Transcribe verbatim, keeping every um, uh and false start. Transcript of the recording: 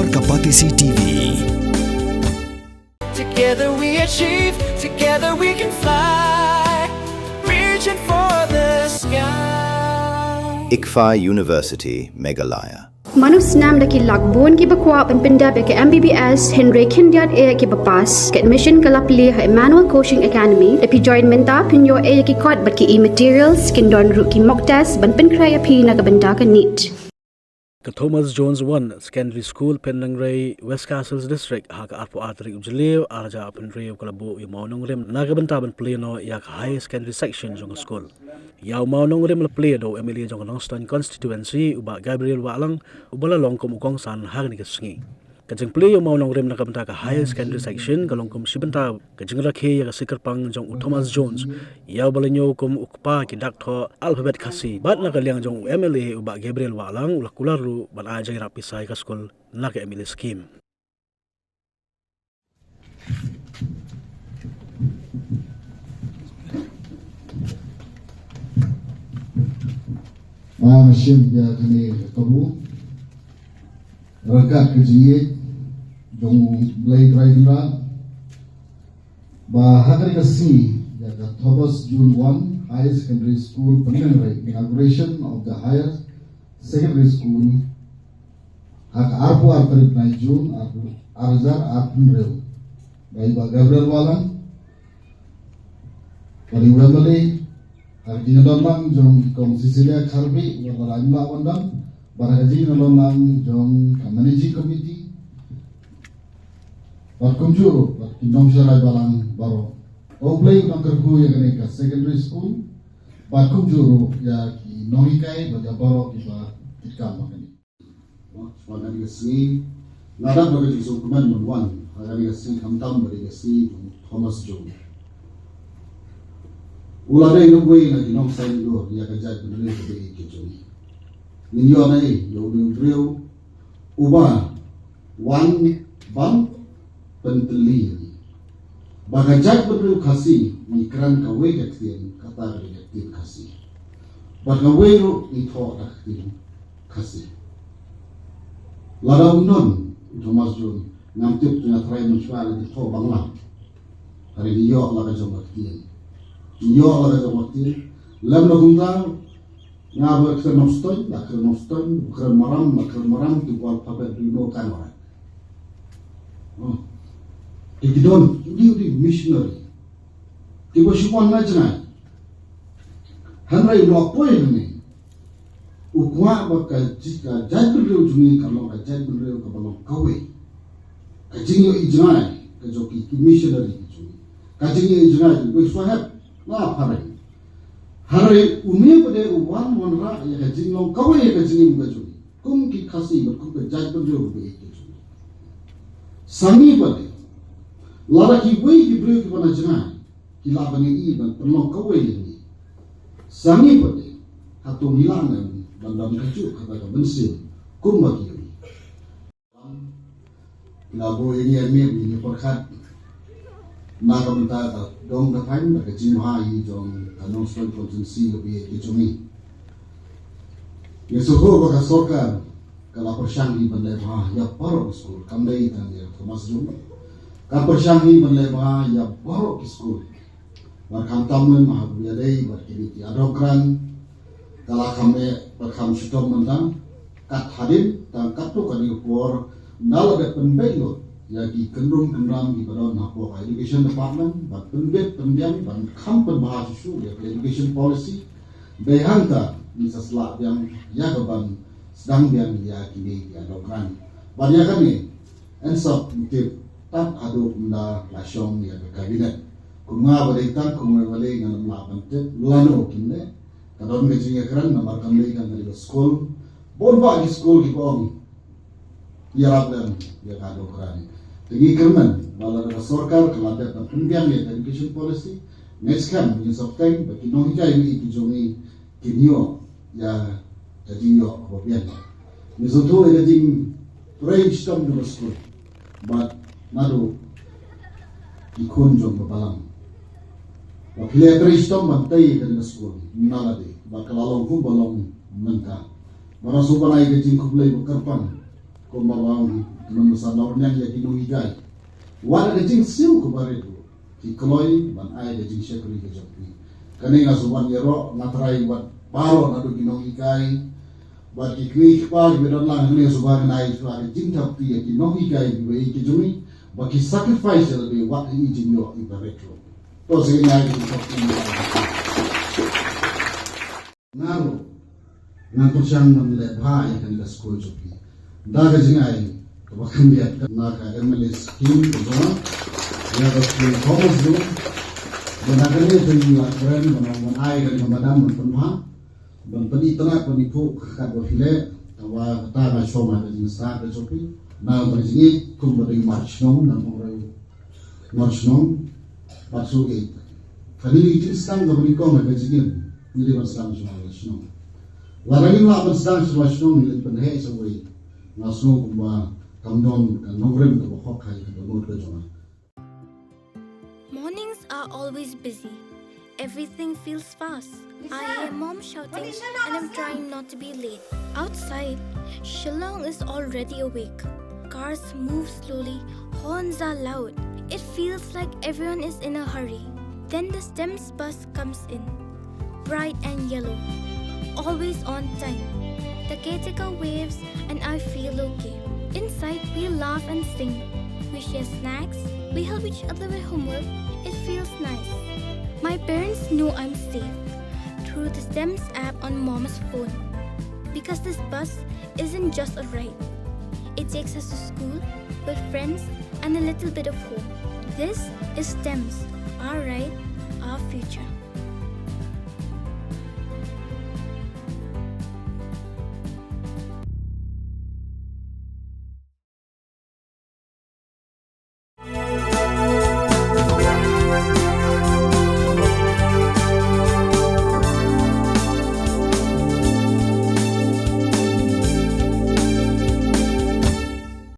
Ka Batesi T V. Together we achieve, together we can fly. Reaching for the sky. ICFAI University, Meghalaya. Mano snam da ki lak bun kiba kwah ban pyndep ïa ka M B B S, hynrei khyndiat eh kiba pass. Ka admission ka la plie ha Emmanuel Coaching Academy. Da phi join mynta phin ïoh eh ïa ki kot bad ki e-materials, kin don ruh ki mock test ban pynkhreh ïa phi na ka bynta ka NEET. Ka Thomas Jones One Secondary School, Pyndengrei, West Khasi Hills District, ha ka arphew ar tarik u Jylliew, arhajar arphew hynriew ka la buh ïa u mawnongrim na ka bynta ban plie noh ïa ka Higher Secondary Section jong ka skul. Ïa u mawnongrim la plie da u M L A jong ka Nongstoiñ Constituency, u Bah Gabriel Wahlang, uba la long kum u kongsan ha kane ka sngi. Ka jingplie ïa u mawnongrim na ka bynta ka Higher Secondary Section ka long kum shi bynta ka jingrakhe ïa ka sngi kyrpang jong u Thomas Jones, ïa uba la ñiew kum u kpa ki dak thoh alphabet Khasi. Bad na ka liang jong u M L A u Bah Gabriel Wahlang u la kular ruh ban ai jingïarap pisa ïa ka skul na ka M L A scheme. Ba nga shim ïa kane ka kabu ryngkat ka jingïeit jong U Blei Trai Kynrad, ba ha kane ka sngi ïa ka Thomas Jones One Higher Secondary School Pyndengrei, inauguration of the Higher Secondary School, ha ka arphew ar tarik u bnai June, ar, arhajar arphew hynriew, ba i Bah Gabriel Wahlang, ba i M L A, ha ka jingdon lang jong i Kong Cecilia Kharpei, uba la imlang wan dang, bad ha ka jingdon lang jong ka Managing Committee, bad kumjuh ruh bad ki nongshakri balang baroh. Ba U Blei un nang kyrkhu ïa kane ka secondary school, bad kumjuh ruh ïa ki nonghikai bad ïa baroh kiba trei kam ha kane. Shuwa kane ka sngi, nga dap da ka jingsngewkmen ban wan ha kane ka sngi, khamtam ba dei ka sngi jong u Thomas Jones. U la dei uwei na ki nongsaiñdur ïa ka jaitbynriew kaba ïeit ka jong ngi. Ngin ïoh na i, ïa u dei u briew uba wan ban pyntylli ïa ngi ba ka jaitbynriew Khasi ngi kren kawei ka ktien, kata ka dei ka ktien Khasi. Bad kawei ruh ngi thoh da ka ktien Khasi. Lada ym don u Thomas Jones, ngam tip, nga tharai mynshuwa la ki thoh Bangla. Hynrei ngi ïoh la ka jong ka ktien. Ngi ïoh la ka jong ka ktien. Lem la kumta, nga ba kren Nongstoiñ, la kren Nongstoiñ, ba kren Maram, la kren Maram, tu kwal phabet duh no kan warat. Oh. Te ki don, u dei, u dei missionary. Te ba shu wan na jngai. Hynrei u la poi hangne. U kwah ba ka ji-, ka jaitbynriew jong ngi kan long ka jaitbynriew kaba long kawei. Ka jingïohi jngai ka jong ki, ki missionary ki jong ngi. Ka jingïohi jngai jong ngi, shu hep, la phareng. Hynrei une pat de u wan wanrah ïa ka jinglong kawei ïa ka jingim ka jong ngi. Kum ki Khasi bad kum ka jaitbynriew ba ïeit ka jong ngi. Sa ngi pat de, lada kiwei ki briew kiba na jngai ki lah ban ïohi ban pynlong kawei ïa ngi, sa ngi pat de, hato ngi lah ne em ban don kajuh kata ka mynsiem kumba ki ïohi? Ki la buh ïa ngi, ïa ngi, ïa ngi pyrkhat na ka bynta ka dong ka thaiñ bad ka jingbha hi jong ka Nongstoiñ Constituency kaba ïeit ka jong ngi. Ngi sngewthuh ba ka sorkar ka la pyrshang hi ban leh bha ïa baroh ki skul, kam dei tang ïa Thomas Jones. Ka pyrshang hi ban leh bha ïa baroh ki skul. Bad khamtam lem ha kaba ïadei bad kine ki Adhoc Grant, ka la kham eh bad kham shitom mynta. Kat hadien, tang katto katne ka por, ynda la dep pynbeit lut ïa ki kynrum kynram kiba don hapoh ka Education Department, bad pynbeit pynbiang, bad kham pynbha shuh shuh ïa ka Education Policy. Dei hangta ngin sa slah biang ïa ka ban sdang biang ïa kine ki Adhoc Grant. Bad ïa kane, yn sa tip tad haduh ynda la shong ïa ka Cabinet. Kum nga ba dei tang kum nga ba dei, ngan ym lah ban tip lano kin leh. Ka don ka jingïakren namar kam dei tang ka dei ka skul. Bun bah ki skul kiba ong ïarap lem ïa ka Adhoc Grant. Te ngi kyrmen ba lada ka sorkar ka la dep ban pynbiang ïa ka Education Policy, ngeit skhem ngin sa bteng ba ki nonghikai ïa ki jong ngi kin ïoh ïa ka jingïoh kaba biang. Ngi sngewthuh ïa ka jingtrei shitom jong ka skul bad naduh ki khun jong ka balang. Ba phi la trei shitom ban tei ïa ka skul na lade, ba ka la long kumba long mynta. Ba nga sngewbha ban ai ka jingkhublei ba kyrpang Kumba ong mynta sa lor nang ïa ki nonghikai. Wat ka jingsiew kaba rit ruh ki kloi ban ai ka jingshakri ka jong ki. Kane nga shu wan ïaroh, nga trai wat baroh naduh ki nonghikai. Bad ki kmie ki kpa kiba don lang hangne shu ba ngan ai shuwa ka jingthap kti ïa ki nonghikai kiba ïeit ki jong ngi ba ki sacrifice ïa lade wat ïa i jingïoh iba rit ruh. To sa ngin ai ka jingthap kti ïa ki. Nga ruh ngan pyrshang ban leh bha ïa kane ka skul jong phi. Da ka jingai kaba khyndiat na ka M L A scheme ka jong nga ïa ka skul Thomas Road. Ba na kane ka jingïakren ban ong ban ai kane ka madam ban pynbha ban pyni tnat ban iphuh ka kat ba phi leh. Kaba kata nga shong ha ka jingstad ka jong phi. Na ka jingïeit kumba dei mar shnong na ong reu. Mar shnong bad shu ïeit. Kane ka jingstad kaba nyngkong ka jingim ngi dei ban sdang shuwa la shnong. Lada ngim lah ban sdang shuwa la shnong ngi leit pynheh shawei. Nga sngew kumba kam don ka nongrim kaba hok ha ka dohnud ka jong nga. Mornings are always busy. Everything feels fast. I hear mom shouting and I'm trying not to be late. Outside, Shillong is already awake. Cars move slowly, horns are loud. It feels like everyone is in a hurry. Then the STEMS bus comes in. Bright and yellow. Always on time. The caretaker waves and I feel okay. Inside, we laugh and sing. We share snacks. We help each other with homework. It feels nice. My parents know I'm safe through the STEMS app on mom's phone. Because this bus isn't just a ride, it takes us to school, with friends, and a little bit of home. This is STEMS, our ride, our future.